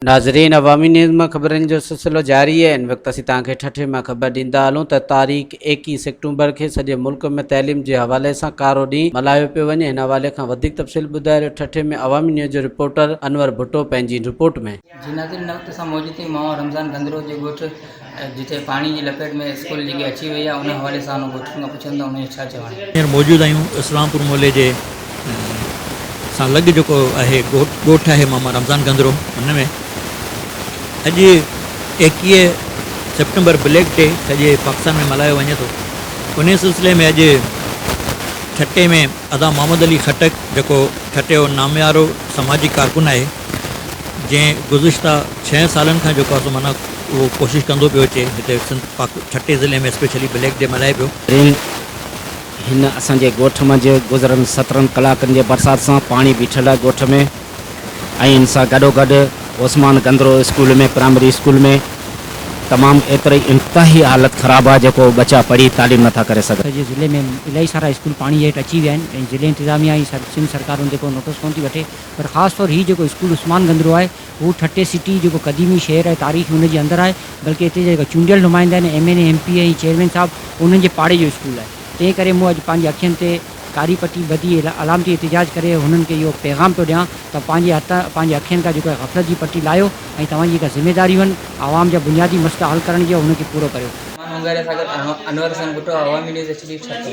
ناظرين عوامي نيوز مان خبرن جو سلسلو جاري آهي ان وقت اسين توهان کي ٺٽي مان خبر ڏيندا هلون ته تاريخ 21 سيپٽمبر کي سڄي ملڪ ۾ تعليم جي حوالي سان ڪارو ڏينهن ملهايو پيو وڃي هن حوالي کان وڌيڪ تفصيل ٻڌائي رهيو ٺٽي ۾ عوامي نيوز جو رپورٽر انور ڀٽو پنهنجي رپورٽ ۾. جي ناظرين هن وقت اسان موجود آهيون ماما رمضان گندرو جي ڳوٺ جتي پاڻي جي لپيٽ ۾ اسڪول جيڪي اچي وئي آهي ان حوالي سان انهن ڳوٺن کان پڇن ته انهن جو ڇا چوڻ آهي. هينئر موجود آهيون اسلام پور محلي جي سان لڳ جيڪو آهي ڳوٺ آهي ماما رمضان گندرو ان ۾ اڄ 21 سيپٽمبر بليڪ ڊي سڄي پاڪستان ۾ ملهايو وڃي ٿو انهي سلسلي ۾ اڄ ٺٽي ۾ ادا محمد علي خٽڪ جيڪو ٺٽي جو ناميارو سماجي ڪارڪن آهي جنهن گذشته ڇهن سالن کان جيڪو آهي سو معنيٰ اهو ڪوشش ڪندو پيو اچي هتي سنڌ پاڪ ٺٽي ضلعي ۾ اسپيشلي بليڪ ڊي ملهائي پيو. رين هن اسان جي ڳوٺ منجهه گذريل سترهن ڪلاڪن جي برسات سان پاڻي بيٺل آهي ڳوٺ ۾ ۽ ان سان گڏوگڏ عثمان گندرو اسڪول ۾ پرائمري اسڪول ۾ تمام ايتري انتهائي حالت خراب آهي جيڪو ٻچا پڙهي تعليم نٿا ڪري سگهن. سڄي ضلعي ۾ الاهي سارا اسڪول پاڻي هيٺ اچي ويا آهن ۽ ضلعي انتظاميا ۽ سنڌ سرڪار ان تي ڪو نوٽس ڪونه ٿي وٺي پر خاص طور هي جيڪو اسڪول عثمان گندرو آهي هو ٺٽي سٽي جيڪو قديمي شهر آهي تاريخي ان جي اندر آهي بلڪه هتي جا جيڪا چونڊيل نمائندا آهن M N A M P A ۽ chairman صاحب انهن جي پاڙي جو اسڪول آهي تنهن ڪري مون اڄ پنهنجي اکين تي ڪاري پٽي ٻڌي علامتي احتجاج ڪري هنن کي اهو پيغام پيو ڏيان ته پنهنجي هٿ پنهنجي اکين کان جيڪو آهي غفلت جي پٽي لاهيو ۽ توهان جي جيڪا ذميداريون آهن عوام جا بنيادي مسئلا حل ڪرڻ جا انهن کي پورو ڪريو. مان مونگاري سان گڏ Anwar Hussain Bhutto Awami news H D Thatta.